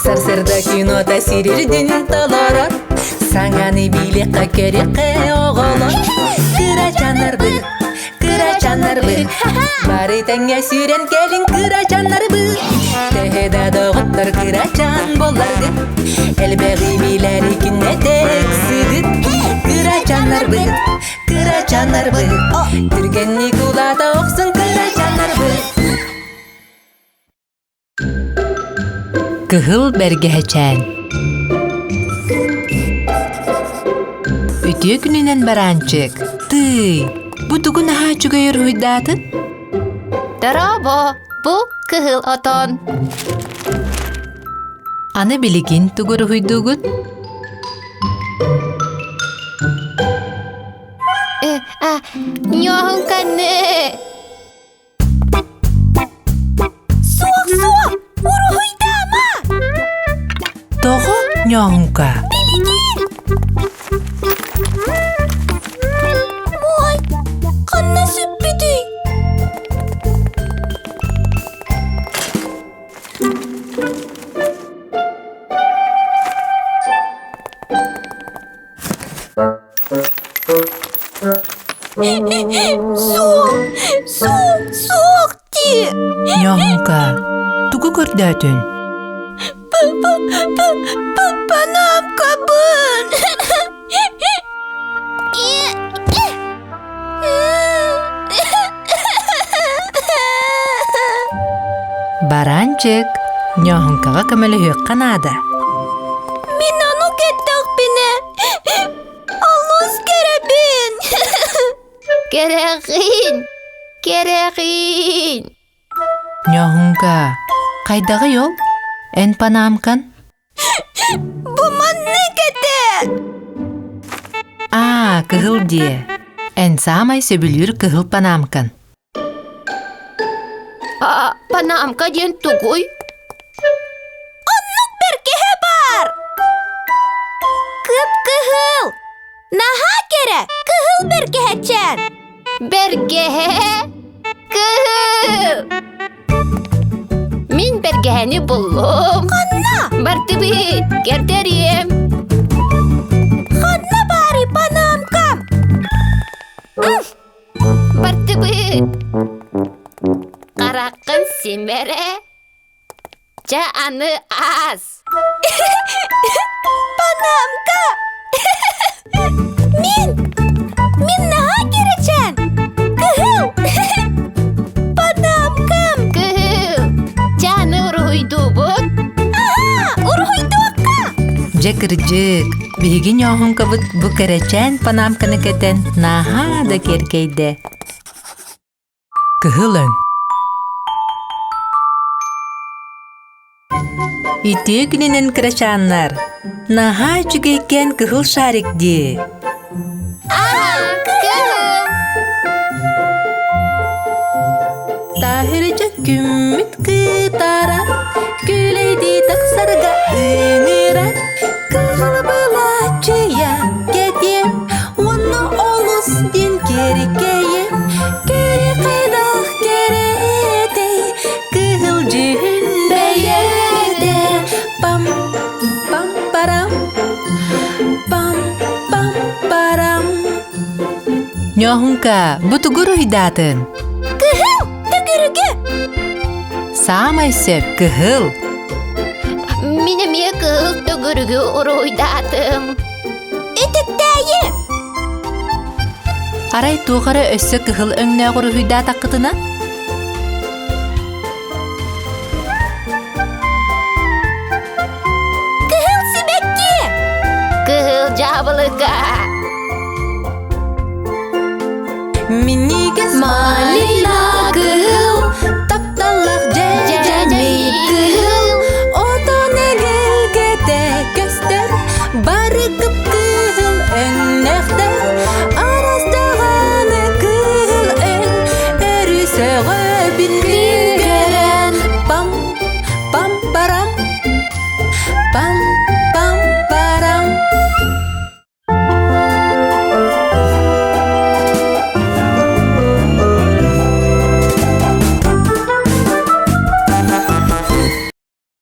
Сарсыарда кинота сирирдин толорор, Саҥаны билиэххэ көрүөххэ оҕолор. Кырачаннарбыт, кырачаннарбыт, Бары тэҥҥэ сүүрэн кэлиҥ кырачаннарбыт. Төһө да доҕоттор кырачан буолларгыт, Элбэҕи билэри күннэтэ ыксыгыт. Кырачаннарбыт, кырачаннарбыт, Түргэнник улаата охсун кырачаннарбыт. Кыһыл бэргэһэчээн Үтүө күнүнэн бараанчык! Тыый, бу тугу наһаа үчүгэй уруһуйдаатын? Дорообо, бу кыһыл отон. Аны билигин тугу уруһуйдуугут? Э, а, ньоһуҥканы! Суох, суох! Уруһуйдаама! Тоҕо ньооҥка? Билигин! Ой, ханна сүппүтүй? Суох, суох, суох дии. Ньоҥка, тугу көрдөөтүн? Панамкабын. Баранчик, ньоһуҥкаҕа көмөлөһүөххэ наада. Мин ону кэттэхпинэ, олус кэрэбин. Кэрэҕин, кэрэҕин. Ньоһуҥка, хайдаҕый ол? Эн панаамкан? Бу маннык этэ! Аа, кыһыл диэ. Эн саамай сөбүлүүр кыһыл панаамкан. А, панамка диэн тугуй? Оннук бэргэһэ баар! Кып-кыһыл! Наһаа кэрэ кыһыл бэргэһэчээн! Бэргэһэ? Кыһыл! Мин бэргэһэни буллум. Ханна? Бардыбыт, кэрдэриэм. Ханна баарый панамкам? Бардыбыт. Хараххын симэрэ. Чэ аны аас. Панамка! Мин! Мин наһаа кэрэчээн! Кыһыл! Панамкам! Кыһыл! Чэ аны уруһуйдуубут. Аһаа! Уруһуйдуохха! Дьэ кырдьык, биһиги ньооһуҥкабыт бу кэрэчээн панамканы кэтэн наһаа да киэркэйдэ. Кыһыл өҥ Үтүө күнүнэн кырачааннар! Наһаа үчүгэйкээн кыһыл шарик дии! Кыһыл! Таһырдьа күммүт кытара, күлэйдии тахсарга ыҥырар. Кыһыл былааччыйа кэтиэм, уонна олус диэн киэркэйэм. Кэрэ-хайдах кэрэтэй, кыһыл дьүһүн бэйэтэ. Пам пам парам, пам пам парам. Ньоһуҥка, бу тугу уруһуйдаатын? Кыһыл! Төгүрүгү! Саамай сөп кыһыл. Мин эмиэ кыһыл төгүрүгү уруһуйдаатым. Үтүктээйи! Арай туох эрэ өссө кыһыл өҥнөөх уруһуйдаатаххытына? Кыһыл сибэкки! Кыһыл дьаабылыка! Минньигэс Май.